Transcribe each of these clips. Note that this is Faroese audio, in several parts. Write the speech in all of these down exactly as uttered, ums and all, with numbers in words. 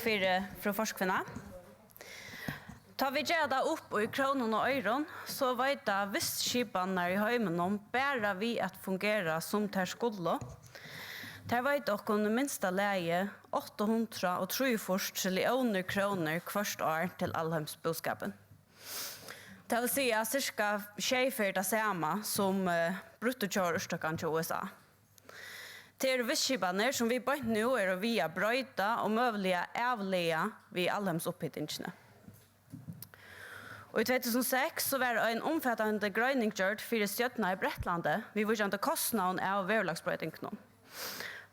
Fyri frú Forkvinna. Tá vit gera tað upp í krónum og oyrum, so veita vistskipanirnar í heiminum bara við at fungera sum tær skulu. Tær veita okkum í minsta lagi átta hundrað og trýogfýrs trilljónir krónur hvørt ár til alheimsbúskapin. Tað vil siga sirka sjey ferð tað sama sum, eh, bruttotjóðarúrtøkan hjá U S A. Tað eru vistskipanir, sum vit beint nú eru við at broyta og møguliga avlaga við alheimsupphitingini. Og í tvey túsund og seks so var ein umfatandi greining gjørd fyri stjórnina í Bretlandi viðvíkjandi kostnaðum av veðurlagsbroytingunum.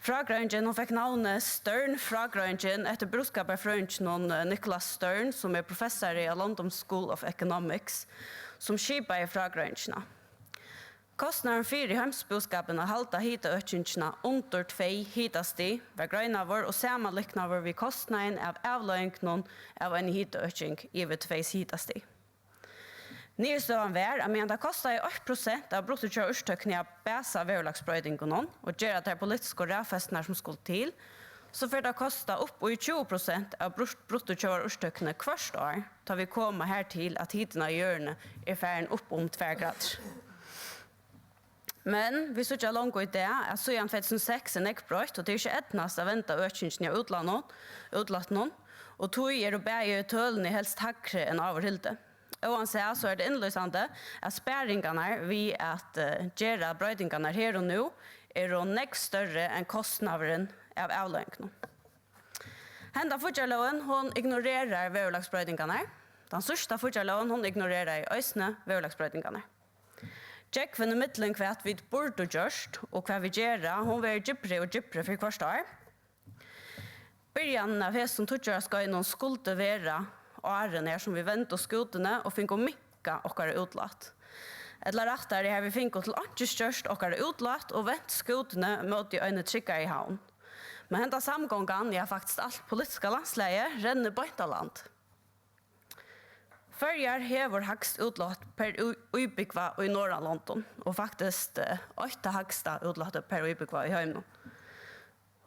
Frágreiðingin, hon fekk navnið Stern-frágreiðingin eftir búskaparfrøðinginum, eh, Nicholas Stern, sum er professari á London School of Economics, sum skipaði frágreiðingina. Kostnaðurin fyri heimsbúskapin at halda hitaøkingina undir tvey hitastig var greinaður og samanlíknaður við kostnaðin av avleiðingunum av eini hitaøking yvir tvey hitastig. Niðurstøðan var, at meðan tað kostaði eitt prosent av bruttotjóðarúrtøkuni at basa veðurlagsbroytingunum og gera tær politisku raðfesturnar, sum skulu til, so fer tað at kosta upp í tjúgu prosent av brut-, bruttotjóðarúrtøkuni hvørt ár, tá vit koma hartil, at hitin á jørðini er farin upp um tvær gradir. Men vit síggja longu í dag, at síðan tvey túsund og seks er nógv broytt, og tað er ikki eydnast at venda økingina av útlandinum, útlátunum, og tí eru bæði tølini helst hægri enn áður hildið. Óansæð, so er tað innlýsandi, at sparingarnar við at, eh, gera broytingarnar her og nú eru nógv størri enn kostnaðurin av avleiðingunum. Henda fíggjarlógin, hon ignorerar veðurlagsbroytingarnar. Tann síðsta fíggjarlógin, hon ignoreraði eisini veðurlagsbroytingarnar. Gjógvin ímillum hvat vit burdu gjørt og hvat vit gera, hon verður djúpri og djúpri fyri hvørt ár. Byrjanin av hesum tíggju ára skeiðinum skuldi vera árini, har sum vit vendu skútuni og fingu minkað okkara útlát. Ella rættari, har vit fingu til einki gjørt okkara útlát og vent skútuni móti eini tryggari havn. Men henda samgongan, ja, faktiskt alt politiska landslagið, rennur beint á land. Føroyar hevur hægst útlát per í-, íbúgva í Norðurlondum, og faktiskt, eh, eitt tað hægsta útlátið per íbúgva í heiminum.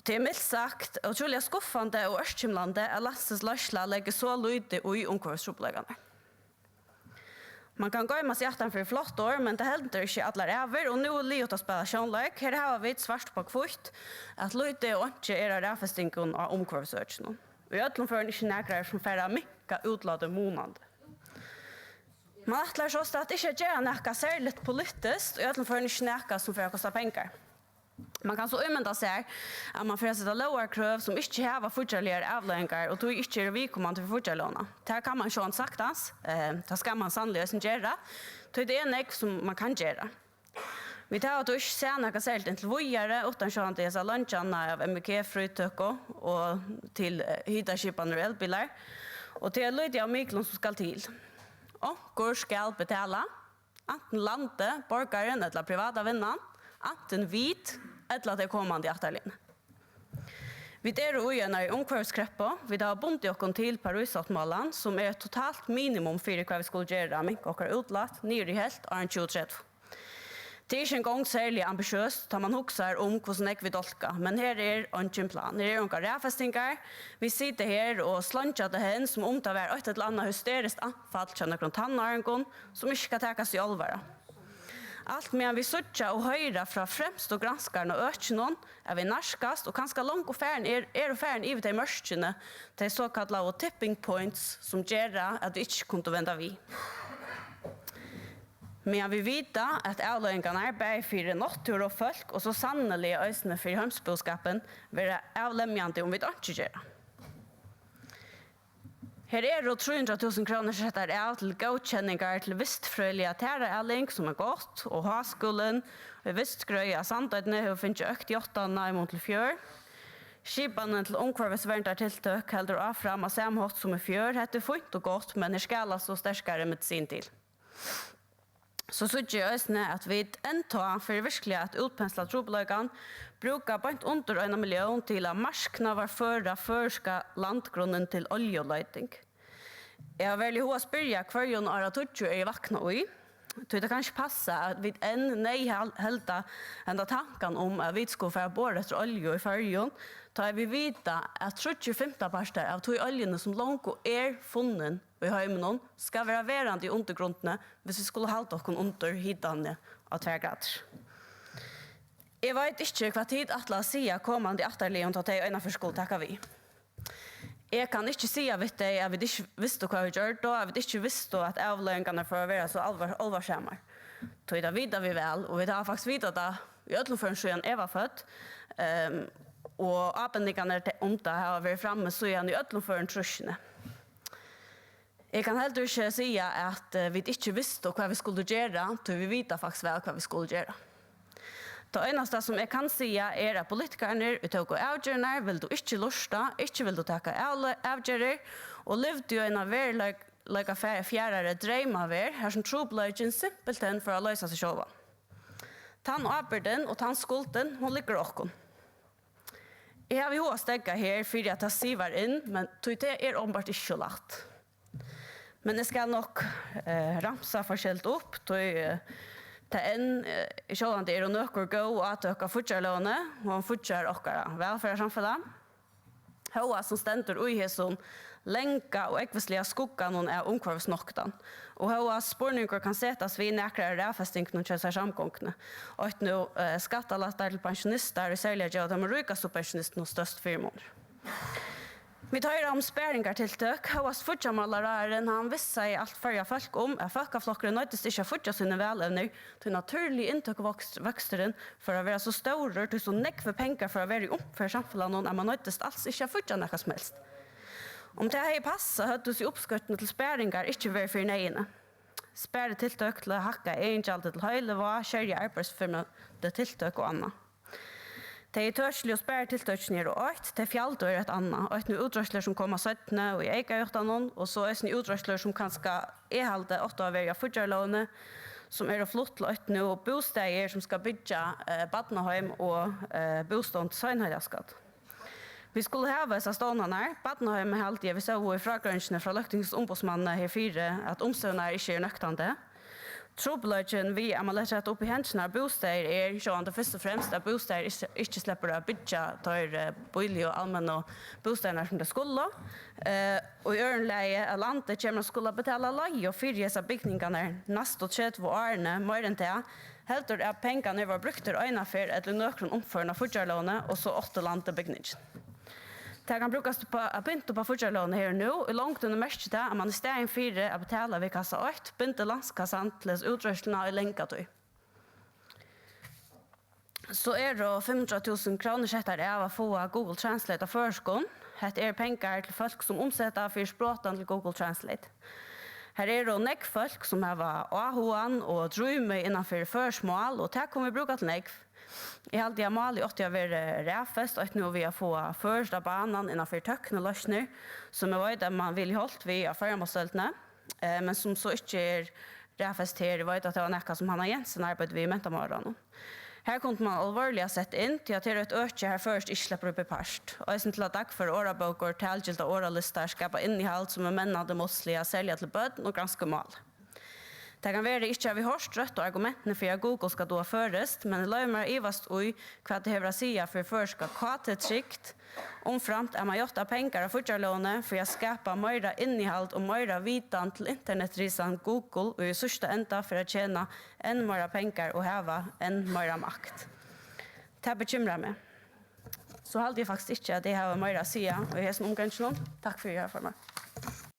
Tað er mildt sagt ótrúliga skuffandi og ørkymlandi, at landsins leiðsla leggur so lítið í umhvørvistrupulleikarnar. Man kann goyma seg aftan fyri flott orð, men tað heldur ikki allar ævir, og nú er liðugt at spæla sjónleik. Her hava vit svart upp á hvítt, at lítið og einki er av raðfestingum á umhvørvisøkinum. Í øllum førum ikki nakrar, sum fara at minka útlátið munandi. Man ætlar sostatt ikki at gera nakað serligt politiskt, í øllum førum ikki nakað, sum fer at kosta pengar. Man kann so ímynda sær, at man fer at seta lógarkrøv, sum ikki hava fíggjarligar avleiðingar og tí ikki eru viðkomandi fyri fíggjarlógina. Tað kann man sjálvandi saktans, eh, tað skal man sanniliga eisini gera, tí tað er nógv, sum man kann gera. Vit hava tó ikki sæð nakað serligt inntil víðari, uttan sjálvandi hesa leingjanina av M V G-frítøku og til, eh, hitaskipanir og elbilar, og tað er lítið av myklum, sum skal til. Onkur skal betala. Antin landið, borgarin ella privata vinnan, antin vit ella tey komandi ættarliðini. Vit eru í einari umhvørviskreppu. Vit hava bundið okkum til Paríssáttmálan, sum er eitt totalt minimum fyri, hvat vit skulu gera, minka okkara útlát niður í helvt áðrenn tjúgu tretivu. Tað er ikki eingong serliga ambitiøst, tá man hugsar um, hvussu nógv vit dálka, men her er eingin plan. Her eru ongar raðfestingar. Vit sita her og sleingja tað hen, sum um tað var eitt ella annað hysteriskt anfall hjá nøkrum tannáringum, sum ikki skal takast í álvara. Alt meðan vit síggja og hoyra frá fremstu granskarunum á økinum, at vit nærkast og kanska longu farin er, eru farin yvir tey mørkini, tey sokallaðu tipping points, sum gera, at vit ikki kundu venda við. Meðan vit vita, at avleiðingarnar bæði fyri náttúru og fólk, og so sanniliga eisini fyri heimsbúskapin, verða avlemjandi, um vit einki gera. Her eru trý hundrað túsund krónur settar av til góðkenningar til vistfrøðiliga taraæling, sum er gott, og Háskúlin í Vistgrøði á Sandoynni hevur fingið økt játtanina í mun til fjør. Skipanin til umhvørvisverndartiltøk heldur áfram á sama hátt sum í fjør. Hetta er fínt og gott, men her skal altso sterkari medisin til. So síggi eg eisini, at vit enntá fyri virkliga at útpensla trupulleikan brúka beint undir eina millión til at marknaðarføra føroyska landgrunnin til oljuleiting. Eg havi veruliga hug at spyrja, hvørjum áratíggi eg vakna í? Tí tað kann ikki passa, at vit enn neyðhalda henda tankan um, at vit skulu fara at bora eftir olju í Føroyum, tá ið vit vita, at tríggir fimtapartar av tí oljuni, sum longu er funnin í heiminum, skal vera verandi í undirgrundini, hvis vit skulu halda okkum undir hitanum á tvær gradir. Eg veit ikki, hvat tit ætla at siga komandi ættarliðum, tá tey einaferð skulu taka við. Eg kann ikki siga við tey, at vit ikki vistu, hvat vit gjørdu, at vit ikki vistu, at avleiðingarnar fóru at vera so álvar-, álvarsamar. Tí tað vita vit væl, og vit hava faktiskt vitað tað í øllum førum, síðan eg var fødd, ehm, og ábendingarnar te-, um tað hava verið frammi síðan í øllum førum trýssini. Eg kann heldur ikki siga, at, eh, vit ikki vistu, hvat vit skuldu gera, tí vit vita faktiskt væl, hvat vit skulu gera. Tað einasta, sum eg kann siga, er, at politikararnir, ið tóku avgerðirnar, vildu ikki lurta, ikki vildu taka avle-, avgerðir og livdu í eina veruleik-, leika fe-, fjarari dreymaverð, har sum trupulleikin simpelthen fór at loysa seg sjálvan. Tann ábyrgdin og tann skuldin, hon liggur á okkum. Eg havi hug at steðga her, fyri at tað sivar inn, men tí tað er openbart ikki so lætt. Men eg skal nokk, eh, ramsa forskelligt upp, tí, eh, tað enn, eh, sjálvandi eru nøkur góð átøk á fíggjarlógini, og hon fíggjar okkara vælferðarsamfelag. Hóast hon stendur í hesum langa og ógvusliga skugganum av umhvørvisnoktan, og hóast spurningur kann setast við nakrar av raðfestingunum hjá sær samgonguni, eitt nú, eh, skattalættar til pensjonistar, ið serliga geva teimum ríkastu pensjonistunum størst fyrimunir. Vit hoyra um sparingartiltøk, hóast fíggjarmálaráðharrin, hann vissaði alt Føroya fólk um, at Fólkaflokkurin noyddist ikki at fíggja síni valevnir, tí natúrligi inntøkuvøkst-, vøksturin fór at vera so stórur, tí so nógvir pengar fóru at vera í umferð í samfelagnum, at mann noyddist als ikki at fíggja nakað sum helst. Um tað hevði passað, høvdu so uppskottini til sparingar ikki verið fyri neyðini. Sparitiltøk til at hækka egingjaldið til heilivág, skerja arbeiðsfremmandi tiltøk og annað. Tey ítøkiligu sparitiltøkini eru eitt, tey fjaldu eru eitt annað. Eitt nú útreiðslur, sum koma seinni og í eykajáttanum, og so eisini útreiðslur, sum kanska, eg haldi, áttu at verið á fíggjarlógini, sum eru flutt til eitt nú bústaðir, sum skal byggja, eh, barnaheim og, eh, bústovn til seinheilagsgøtu. Vit skulu hava hesar stovnarnar. Barnaheimið haldi eg, vit sóu í frágreiðingini frá løgtingsumboðsmanni herfyri, at umstøðurnar ikki eru nøktandi. Trupulleikin við, at mann letur hetta upp í hendurnar á bústaðir, er sjálvandi fyrst og fremst, at bústaðir ikki, ikki sleppur at byggja teir, eh, bíligu almennu bústaðirnar, sum tey skulu. Eh, og í øðrum lagi, at landið kemur at skula betala leigu fyri hesar bygningarnar næstu tretivu árini, meira enn tað, heldur at pengarnir vóru brúktir eina ferð ella í nøkrum umførum á fíggjarlógini, og so átti landið bygningin. Tað kann brúkast upp á at pynta upp á fíggjarlógina her og nú. Í longdini merkir tað, at mann í staðin fyri at betala við kassa eitt, bindur landskassan til hesa útreiðsluna í langa tíð. So eru fimm hundrað túsund krónur settar av at fáa Google Translate á føroyskum. Hetta eru pengar til fólk, sum umseta fyri sprotan til Google Translate. Har eru nógv fólk, sum hava áhugan og drívmið innan fyri føroyskt mál, og tað kunnu vit brúka til nógv. Eg haldi, at málið átti at verið raðfest, eitt nú við at fáa føroyskt á banan innan fyri tøkniloysnir, sum eg veit, at mann vil í holt við á Føroyamálsdeildini, eh, men sum so ikki er raðfest her. Eg veit, at tað var nakað, sum Hanna Jensen arbeiddi við í Mentamálaráðnum. Her kundi mann álvarsliga sett inn, tí at her er eitt øki, har føroyskt ikki sleppur upp í part. Eisini til at dagføra orðabókur, talgilda orðalistar, skapa innihald, sum er mennandi málsliga, serliga til børn, og granska mál. Tað kann vera, eg ikki havi hoyrt røttu argumentini fyri, at Google skal duga føroyskt, men eg loyvi mær at ivast í, hvat tað hevur at siga fyri føroyska K T-trygd, umframt at mann játtar pengar á fíggjarlógini fyri at skapa meira innihald og meira vitan til internetrisan Google, ið í síðsta enda fer at tjena enn meira pengar og hava enn meira makt. Tað bekymrar meg. So haldi eg faktiskt ikki, at eg havi meira at siga í hesum umganginum. Takk fyri, harra formaður.